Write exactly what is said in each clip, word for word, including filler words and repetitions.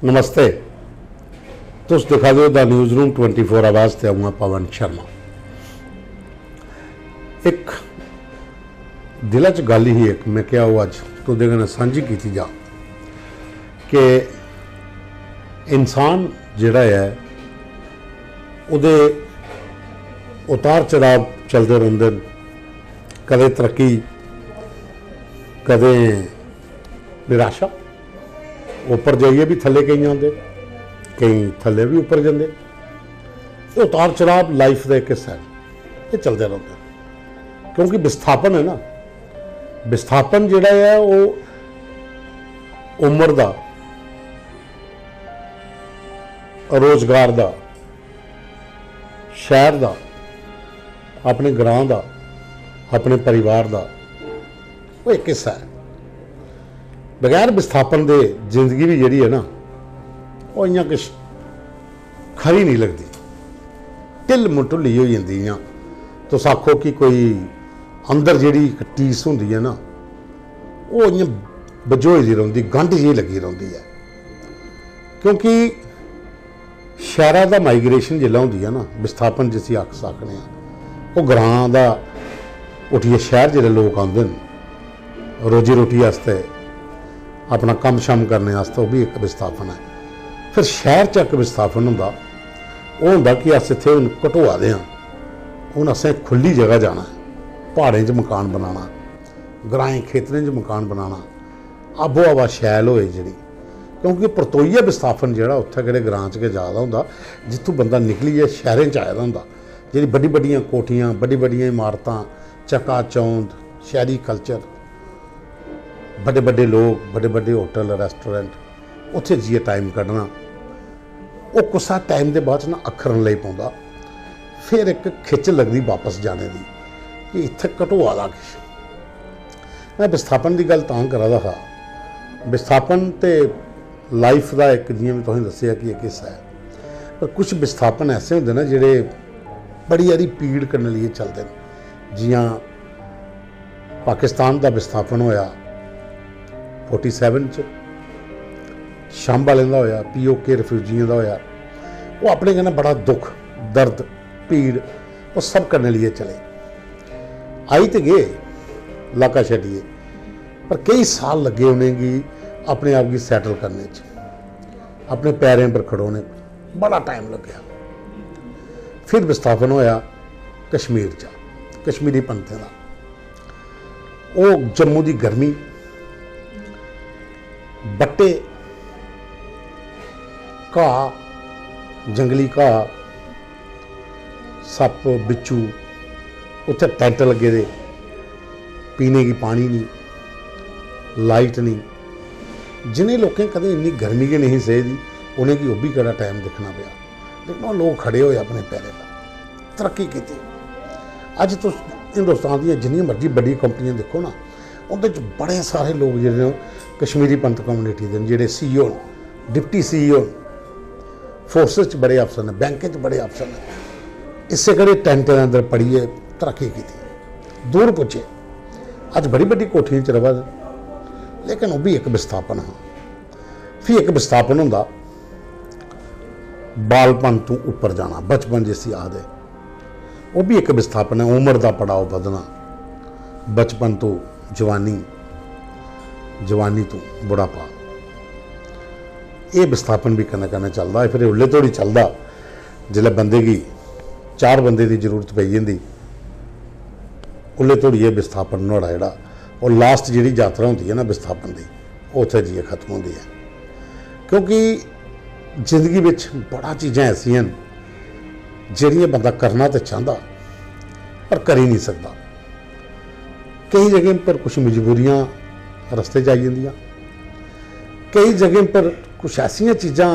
नमस्ते, तुस दिखा दे ओ the newsroom twenty four आवाज़ ते अ'ऊं आं पवन शर्मा। इक दिला च गल्ल ही इक, में क्या ओह् अज्ज तुं'दे कन्नै सांझी कीती जा कि इंसान जेह्ड़ा ऐ, ओह्दे उतार चढ़ाव चलदे रौंह्दे न, कदें तरक्की, कदें निराशा। उप्पर जाइयै बी थल्ले केईं आंदे, केईं थल्ले बी उप्पर जंदे। एह् उतार चढ़ाव लाइफ दा इक हिस्सा ऐ, एह् चलदे रौंह्दे न। क्योंकि विस्थापन ऐ ना, विस्थापन जेह्ड़ा ऐ, ओह् उम्र दा, रोजगार दा, शैह्र दा, अपने ग्रांऽ दा, अपने परिवार दा, ओह् इक हिस्सा ऐ। बगैर विस्थापन दे जिंदगी बी जेह्ड़ी ऐ ना, ओह् इ'यां किश खरी निं लगदी, ढिल्ल मटुल्ली होई जंदी। इ'यां तुस आखो कि कोई अंदर जेह्ड़ी इक टीस होंदी ऐ ना, ओह् इ'यां बझोई दी रौंह्दी, गंढ जेही लग्गी रौंह्दी ऐ। क्योंकि शैह्रा दा माइग्रेशन जिसलै होंदी ऐ ना, विस्थापन जिसी अस आखने आं, ओह् ग्रांऽ दा उट्ठियै शैह्र जेल्लै लोक आंदे न रोजी रोटी आस्तै, अपना कम्म शम्म करने आस्तै, ओह् बी इक विस्थापन ऐ। फिर शैह्र च इक विस्थापन होंदा, ओह् होंदा कि अस इत्थै हून घटोआ दे आं, हून असें खु'ल्ली जगह जाना ऐ, प्हाड़ें च मकान बनाना, ग्राएं खेतरें च मकान बनाना, आबो हवा शैल होए जेह्ड़ी। क्योंकि परतोइयै विस्थापन जेह्ड़ा उत्थै केह्ड़े ग्रां च गै जा दा होंदा, जित्थूं बंदा निकलियै शैह्रें च आए दा होंदा, जेह्ड़ी बड्डी बड्डियां कोठियां, बड्डी बड्डियां इमारतां, चकाचौंध, शैह्री कल्चर, बड्डे बड्डे लोक, बड्डे बड्डे होटल, रेस्टोरेंट, उत्थै जाइयै टाइम कड्ढना। ओह् कुसै टाइम दे बाद च ना अक्खरन लगी पौंदा, फिर इक खिच्च लगदी बापस जाने दी कि इत्थै घटोआ दा किश। में विस्थापन दी गल्ल तां करा दा हा, विस्थापन ते लाइफ दा इक, जि'यां में तुसें दस्सेआ कि इक हिस्सा ऐ, पर कुछ विस्थापन ऐसे होंदे न जेह्ड़े बड़ी हारी पीड़ कन्नै लेइयै चलदे न। जि'यां पाकिस्तान दा विस्थापन होया फ़ोर्टी सैवन च, शंभ आह्लें दा होया, पीओके रिफ्यूजियें दा होया, ओह् अपने कन्नै बड़ा दुख, दर्द, पीड़, ओह् सब कन्नै लेइयै चले। आई ते गे लाका छड्डियै, पर केई साल लग्गे उ'नेंगी अपने आप गी सैटल करने च, अपने पैरें पर खड़ोने च बड़ा टाइम लग्गेआ। फिर विस्थापन होया कश्मीर च, कश्मीरी पंथें दा। ओह् जम्मू दी गर्मी, बट्टे, घाऽ, जंगली घाऽ, सप्प, बिच्छू, उत्थै टैंट लग्गे दे, पीने गी पानी निं, लाइट निं। जिनें लोकें कदें इन्नी गर्मी गै नेईं ही सही दी, उ'नेंगी ओह् बी केह्ड़ा टाइम दिक्खना पेआ। लेकिन ओह् लोक खड़े होए अपने पैरें पर, तरक्की कीती। अज्ज तुस हिंदुस्तान दियां जिन्नियां मर्जी बड्डियां कंपनियां दिक्खो ना, उं'दे च बड़े सारे लोक जेह्ड़े न, कश्मीरी पंत कम्युनिटी दे न, जेह्ड़े सीईओ न, डिप्टी सीईओ न, फोर्सेस च बड़े अफसर न, बैंकें च बड़े अफसर न। इस्सै कड़े टैंटें दे अंदर पढ़ियै तरक्की कीती, दूर पुज्जे। अज्ज बड़ी बड्डी कोठियें च र'वा दे, लेकिन ओह् बी इक विस्थापन हा। फ्ही इक विस्थापन होंदा, बालपन तों उप्पर जाना, बचपन जिसी आखदे, ओह् बी इक विस्थापन ऐ। उम्र दा पड़ाव बधना, बचपन तों जवानी, जवानी तों बुढ़ापा, एह् विस्थापन बी कन्नै कन्नै चलदा ऐ। फिर एह् उल्ले धोड़ी चलदा जिसलै बंदे गी चार बंदे दी जरूरत पेई जंदी, उल्ले धोड़ी एह् विस्थापन नुहाड़ा जेह्ड़ा, ओह् लास्ट जेह्ड़ी यात्रा होंदी ऐ ना विस्थापन दी, ओह् उत्थै जाइयै खत्म होंदी ऐ। क्योंकि जिंदगी बिच बड़ा चीजां ऐसियां न जेह्ड़ियां बंदा करना ते चांह्दा पर करी निं सकदा। केईं जगहें पर कुछ मजबूरियां रस्ते च आई जंदियां, केईं जगहें पर कुछ ऐसियां चीजां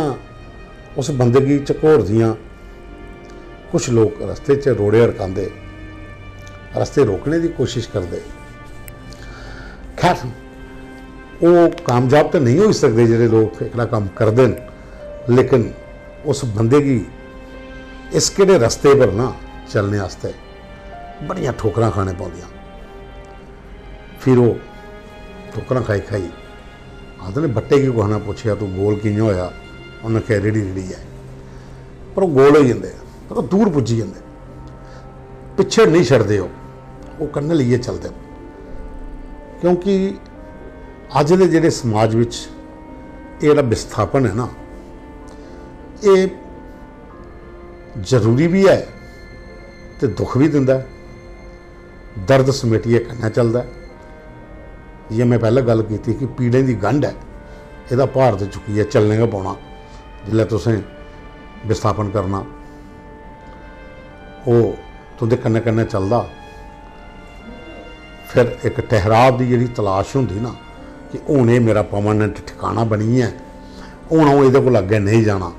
उस बंदे गी झकोरदियां। कुछ लोक रस्ते च रोड़े अड़कांदे, रस्ते रोकने दी कोशिश करदे। खैर, ओह् कामयाब ते नेईं होई सकदे जेह्ड़े लोक एह्कड़ा कम्म करदे न, लेकिन उस बंदे गी इस केह्ड़े रस्ते पर ना चलने आस्तै बड़ियां ठोकरां खाने पौंदियां। फिर ओह् ठोकरां खाई खाई आखदे ने, बट्टे गी कुसै ने पुच्छेआ, "तूं गोल कि'यां होएआ?" उ'नें आखेआ, "रेड़ी रेड़ी ऐ।" पर ओह् गोल होई जंदे, पर ओह् दूर पुज्जी जंदे, पिच्छे नेईं छड्डदे ओह्, ओह् कन्नै लेइयै चलदे न। क्योंकि अज्ज दे जेह्ड़े समाज बिच एह् जेह्ड़ा विस्थापन ऐ ना, एह् जरूरी बी ऐ ते दुख बी दिंदा ऐ। दर्द समेटियै कन्नै चलदा ऐ। जि'यां में पैह्लें गल्ल कीती कि पीड़ें दी गंढ ऐ, एह्दा भार ते चुक्कियै चलने गै पौना। जिसलै तुसें विस्थापन करना, ओह् तुं'दे कन्नै कन्नै चलदा। फिर इक ठैहराव दी जेह्ड़ी तलाश होंदी ना कि हून एह् मेरा परमानेंट ठिकाना बनी गेआ ऐ, हून अ'ऊं एह्दे कोला अग्गें नेईं जाना,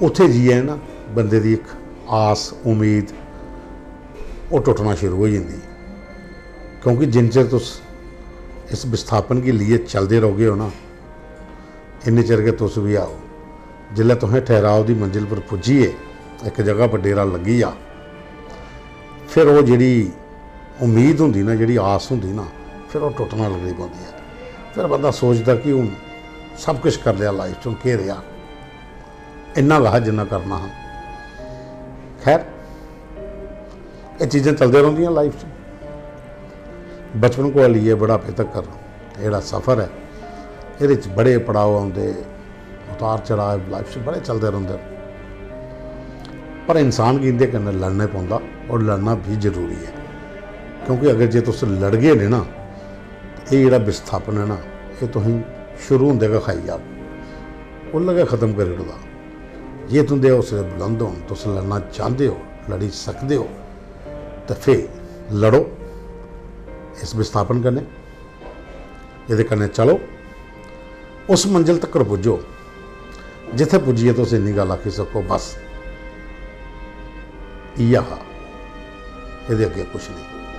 उत्थै जाइयै ना बंदे दी इक आस, उम्मीद, ओह् टुट्टना शुरू होई जंदी। क्योंकि जिन्ने चिर तुस इस विस्थापन गी लेइयै चलदे रौह्गे ओ ना, इन्ने चिर गै तुस बी आओ। जिसलै तुसें ठैहराव दी मंजिल पर पुज्जियै इक जगह पर डेरा लग्गी जा, फिर ओह् जेह्ड़ी उम्मीद होंदी ना, जेह्ड़ी आस होंदी ना, फिर ओह् टुट्टना लगदी पौंदी ऐ। फिर बंदा सोचदा कि हून सब किश करी लेआ लाइफ च, हून केह् रेहा? इन्ना गै हा जिन्ना करना हा। खैर, एह् चीज़ां चलदियां रौंह्दियां लाइफ च। बचपन कोला लेइयै बुढ़ापे तक्कर एह् जेह्ड़ा सफर ऐ, एह्दे च बड़े पड़ाव औंदे, उतार चढ़ाव लाइफ च बड़े चलदे रौंह्दे न। पर इंसान गी इं'दे कन्नै लड़ने पौंदा, और लड़ना बी जरूरी ऐ। क्योंकि अगर जे तुस लड़गे नेईं ना, ते एह् जेह्ड़ा विस्थापन ऐ ना, एह् तुसेंगी शुरू होंदे गै खाई जाग, उसलै गै खत्म करी ओड़दा। जे तुं'दे हौसले बुलंद होन, तुस लड़ना चांह्दे ओ, लड़ी सकदे ओ, ते फ्ही लड़ो इस विस्थापन कन्नै, एह्दे कन्नै चलो, उस मंजिल तक्कर पुज्जो जित्थै पुज्जियै तुस इन्नी गल्ल आखी सको, "बस, इ'यै हा, एह्दे अग्गें कुछ नेईं।"